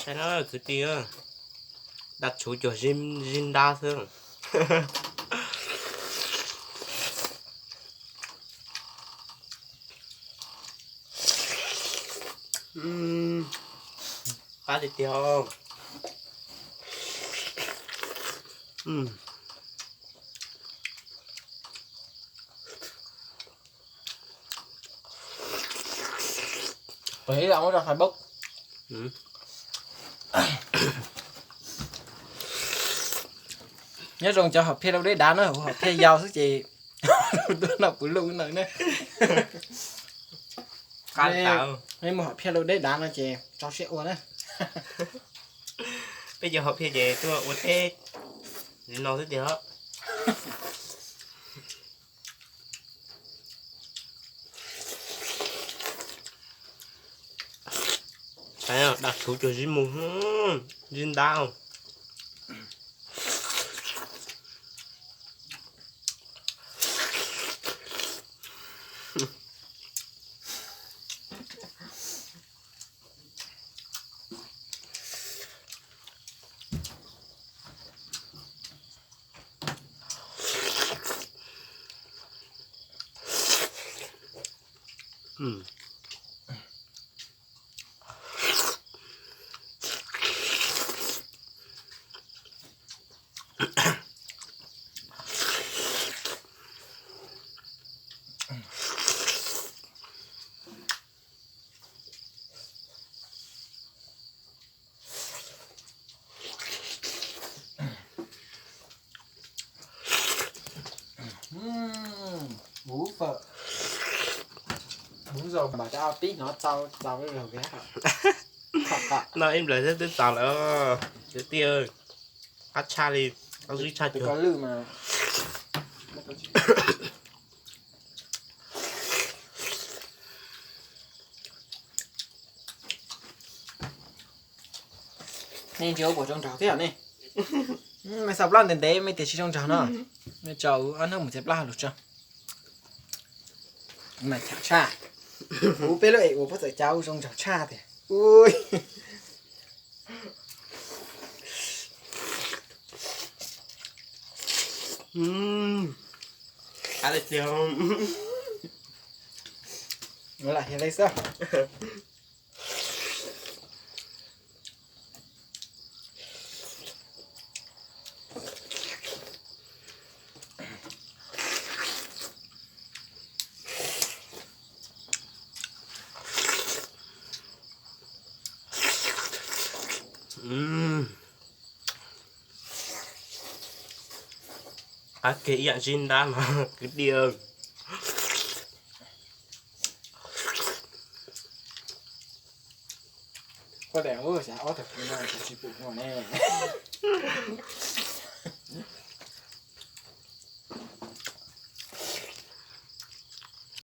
Kwv tij, dab tshuv cuag zib ntab xwb. Qab tiag tiag. Peb ib los muab rau Facebook. Nyob zoo cov hom phiaj lub deb dav na, hom phiaj yau xwb ces tuaj noj kuv lub no na. Nej muaj hom phiaj lub deb dav no ces tso siab ua na. Peb cov hom phiaj ces tuaj ua teb li no xwb tiag. Dab tshuv cuag zib mus, zib ntab. Huv fawm, huv zaus mas cov pib hnov txaus txaus lawm. Noj ib nplawg xwb twb txaus lawm. Kwv tij, qab tshaj li, qab zib tshaj cuag. Nej ntsia ua puas zoo nraug thiab ne? Mej xa plab ntev ntev mej tias tsis zoo nraug no. Mej tso ob hnub mus txiav plab hauv lus tso. Mas cham tshaj. Kuv peb lub es ua puab txawm cav zoo nraug tshaj tiag. Lam hiav li xwb. Qab kiag ib yam zib ntab no kwv tij. Koj tias ob tug no tsis pum no ne.